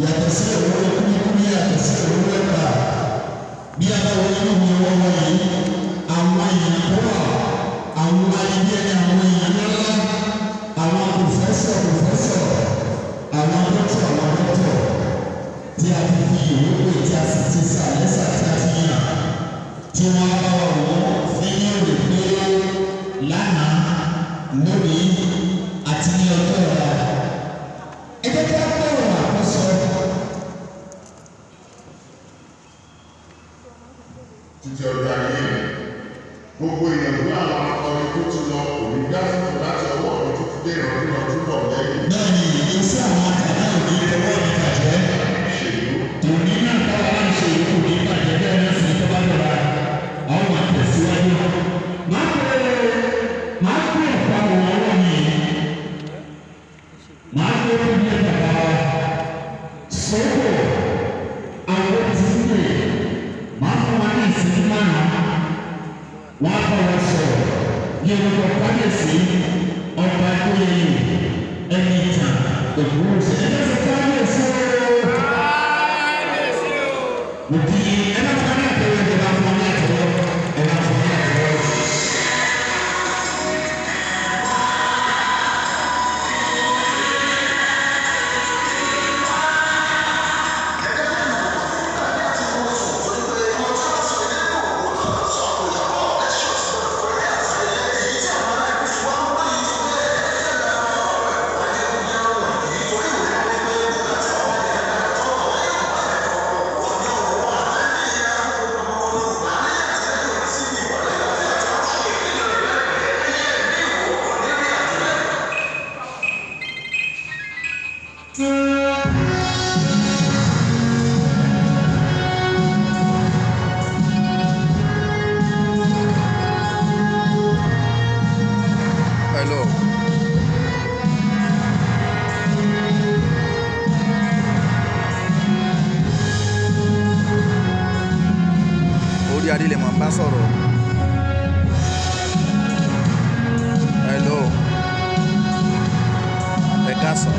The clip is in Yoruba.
Yàtọ̀ sí òróró kúlíkúlí, yàtọ̀ sí òróró ẹ̀pà, bí a bá wọ inú mi ọwọ́ yìí, àwọn èèyàn tó wà, àwọn ayẹyẹ ẹni, àwọn èèyàn ńláńlá, àwọn professor, àwọn dọ́tọ̀, àwọn dọ́tọ̀ tí a ti fi ìwé pè, tí a sì ti sà lẹ́sà, tí a ti yàn, tí wọ́n bá wà wọ́n fi ní òrè pé lánàá, lónìí àti ní ọjọ́ ọ̀la. Ẹ jẹ́ kí á gbọ́rọ̀ àkọ́sọ. Títí ọjọ́ ayé mi, gbogbo ìyànjú àwọn akọni tó ti lọ kò ní dá fún láti ọwọ́ mi títí dé ìrandíran túbọ̀ lẹ́yìn. Bẹ́ẹ̀ ni, iṣẹ́ àwọn àtàlà òní tọwọ́ mi bàjẹ́. Ṣèlú. Tòní náà táwa náà ṣe ìlú ní bàjẹ́, bẹ́ẹ̀ náà sì tó bá dọ̀la àwọn máa tẹ̀síwájú. Máa pè ọ̀pá àwọn ọwọ́ mi yìí. Máa pè ó bí ẹ bàbá sọ́kò àwọn tí ń pè. Máa fún wa ní ìsinmi márùn-ún. Wọ́n á bá wa sọ̀rọ̀ ní orúkọ kábíyèsí ọba Adéyẹyè ẹni ìtàn Ògúnwùsì. Ẹ bá sọ kábíyèsí ooo. Mo kí ẹ bá fún wa ní àtẹwọ́, ẹ bá fún wa ní àtẹwọ́, ẹ bá fún wa ní àtẹwọ́. Hello. Orí adé lè mọ̀ ń bá sọ̀rọ̀. Hello. Ẹ káàsán.